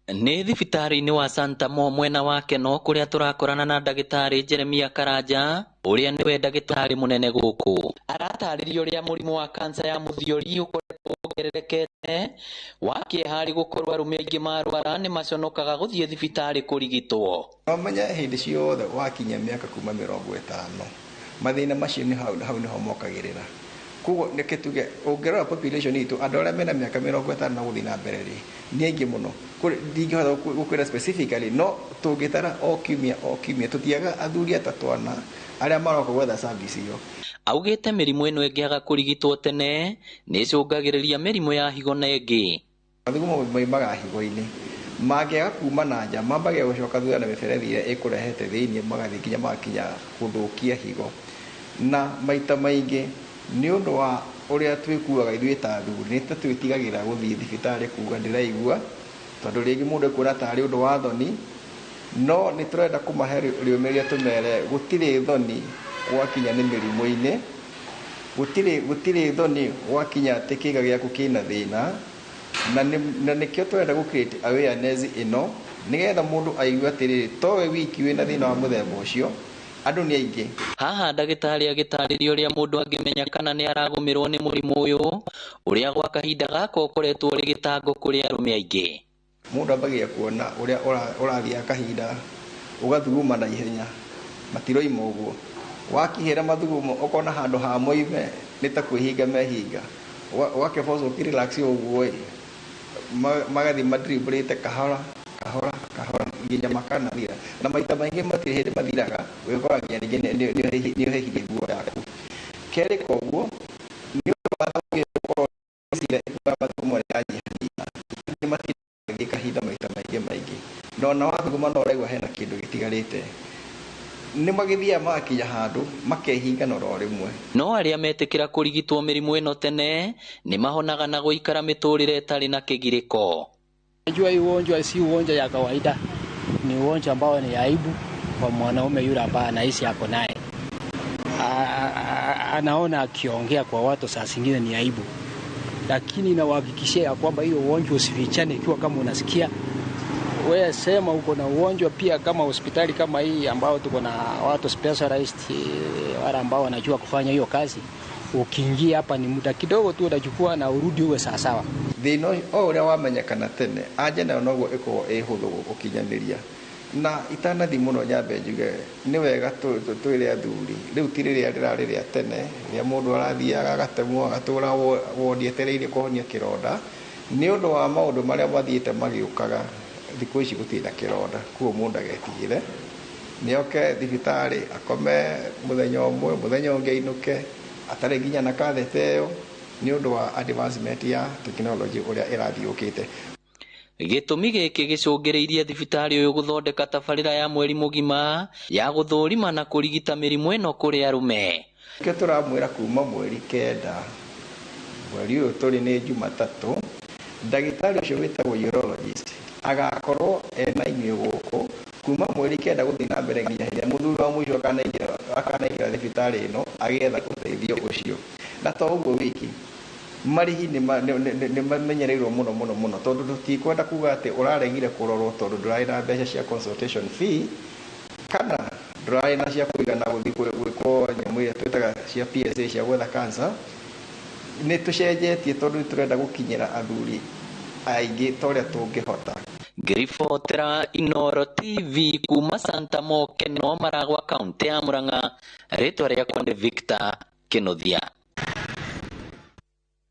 Nĩ thibitarĩ-inĩ wa Santa Mo mwena wa Keno kũrĩa tũrakorana na ndagĩtarĩ Jeremia Karanja ũrĩa nĩwe ndagĩtarĩ mũnene gũkũ. Aratarĩria ũrĩa mũrimũ wa kansa ya mũthiori ũkoretwo wongererekete wa kĩeha harĩ gũkorwo arũme aingĩ marwara nĩ maconokaga gũthiĩ thibitarĩ kũrigitwo. No menye hĩndĩ ciothe wakinyia mĩaka kuma 50 mathĩna macio nĩ hau hau nĩho mokagĩrĩra. Koguo nĩkĩ tuge ũngĩrora population itũ, andũ arĩa mena mĩaka 50 na gũthiĩ na mbere rĩ, nĩ aingĩ mũno. Ndingĩhota gũkwĩra specifically, no tũngĩtara o kiumia o kiumia tũtiaga athuri atatũ ana arĩa maroka gwetha service ĩyo. Augĩte mĩrimũ ĩno ĩngĩaga kũrigitwo tene nĩ ĩcũngagĩrĩria mĩrimũ ya higo na ĩngĩ. Mathugumo moimaga higo-inĩ, mangĩaga kuma na nja mambagia gũcoka thutha na mĩberethi ĩrĩa ĩkũrehete thĩiniĩ, magathiĩ nginya magakinya gũthũkia higo. Na maita maingĩ nĩ ũndũ wa ũrĩa twĩkuaga ithuĩ ta athuri, nĩ ta twĩtigagĩra gũthiĩ thibitarĩ kuga ndĩraigua, tondũ rĩngĩ mũndũ ekuona tarĩ ũndũ wa thoni, no nĩ tũrenda kũmahe rĩũmĩrĩria tũmere gũtirĩ thoni gwakinya nĩ mĩrimũ-inĩ, gũtirĩ thoni gwakinya atĩ kĩga gĩaku kĩna thĩna, na nĩkĩo tũrenda gũ create awareness ĩno nĩgetha mũndũ aigue atĩrĩrĩ, towe wiki wĩna thĩna wa mũthemba ũcio, andũ nĩ aingĩ. Haha ndagĩtarĩ agĩtarĩria ũrĩa mũndũ angĩmenya kana nĩ aragũmĩrwo nĩ mũrimũ ũyũ ũrĩa gwa kahinda gaka ũkoretwo ũrĩ gĩtango kũrĩ arũme aingĩ. Mũndũ ambagia kuona ũrĩa ũrathiĩ kahinda ũgathuguma na ihenya, matiroima ũguo. Wakihĩra mathugumo ũkona handũ ha moime nĩ ta kwĩhinga mehinga, ũgakĩboco ũkĩrelax ũguo ĩ, magathiĩ madribblĩte kahora kahora kahora nginya makanathira, na maita maingĩ matirĩ hĩndĩ mathiraga, wĩkora nginya rĩngĩ nĩ ũhehirie nguo yaku. Kerĩ koguo nĩ ũndũ wa gũkorwo mathugumo nĩ yanyihanyiha, nĩ matindaga kahinda maita maingĩ maingĩ, na ona wathuguma no ũraigua hena kĩndũ gĩtigarĩte, nĩ magĩthiaga magakinya handũ makehinga na oro rĩmwe. No arĩa metĩkĩra kũrigitwo mĩrimũ ĩno tene nĩ mahonaga na gũikara mĩtũrĩre ĩtarĩ na kĩgirĩko. Najua hii ugonjwa si ugonjwa ya kawaida, ni ugonjwa ambao ni aibu kwa mwanaume yule ambaye anaishi ako naye. Anaona akiongea kwa watu saa zingine ni aibu, lakini nawahakikishia ya kwamba hiyo ugonjwa usifichane. Ikiwa kama unasikia wewe sema uko na ugonjwa, pia kama hospitali kama hii ambao tuko na watu specialized, wale ambao wanajua kufanya hiyo kazi, ukiingia hapa ni muda kidogo tu utachukua na urudi uwe sawa sawa. Thĩna o ũrĩa wamenyekana tene anja nayo noguo ĩkoragwo ĩ hũthũ gũkinyanĩria. Na itanathi mũno nyambe njuge nĩ wega twĩre athuri rĩu ti rĩrĩa rĩrarĩ rĩa tene rĩrĩa mũndũ arathiaga agatemwo agatũra wodi etereire kũhonia kĩronda, nĩ ũndũ wa maũndũ marĩa mathiĩte magĩũkaga thikũ ici gũtirĩ na kĩronda, koguo mũndũ agetigĩre nĩoke thibitarĩ akome mũthenya ũmwe mũthenya ũngĩ ainũke atarĩ nginya na katheta ĩyo, nĩ ũndũ wa advancement ya technology ũrĩa ĩrathiĩ yũkĩte. Gĩtũmi gĩkĩ gĩcũngĩrĩirie thibitarĩ ũyũ gũthondeka tabarĩra ya mweri mũgima ya gũthũrima na kũrigita mĩrimũ ĩno kũrĩ arũme. Nĩkĩo tũramwĩra kuma mweri 9 mweri ũyũ tũrĩ nĩ Jumatatũ, ndagĩtarĩ ũcio wĩtagwo urologist agakorwo ena inyuĩ gũkũ kuma mweri 9 gũthiĩ na mbere nginya hĩndĩ ĩrĩa mũthuri wa mũico akanaingĩra thibitarĩ ĩno agĩetha ũteithio ũcio. Na to ũguo wiki, marĩhi nĩ mamenyereirwo mũno mũno mũno, tondũ tũtikwenda kuga atĩ ũraregire kũrorwo tondũ ndũrarĩ na mbeca cia consultation fee kana ndũrarĩ na cia kũigana gũthiĩ gwĩkwo nyamũ ĩrĩa twĩtaga cia PSA cia gwetha cancer. Nĩ tũcenjetie tondũ nĩ tũrenda gũkinyĩra athuri aingĩ ta ũrĩa tũngĩhota. Ngĩribotera Inooro TV kuma Santa Mo Keno, Maragwa, kaunti ya Murang'a, rĩtwa rĩakwa nĩ Victor Kĩnuthia.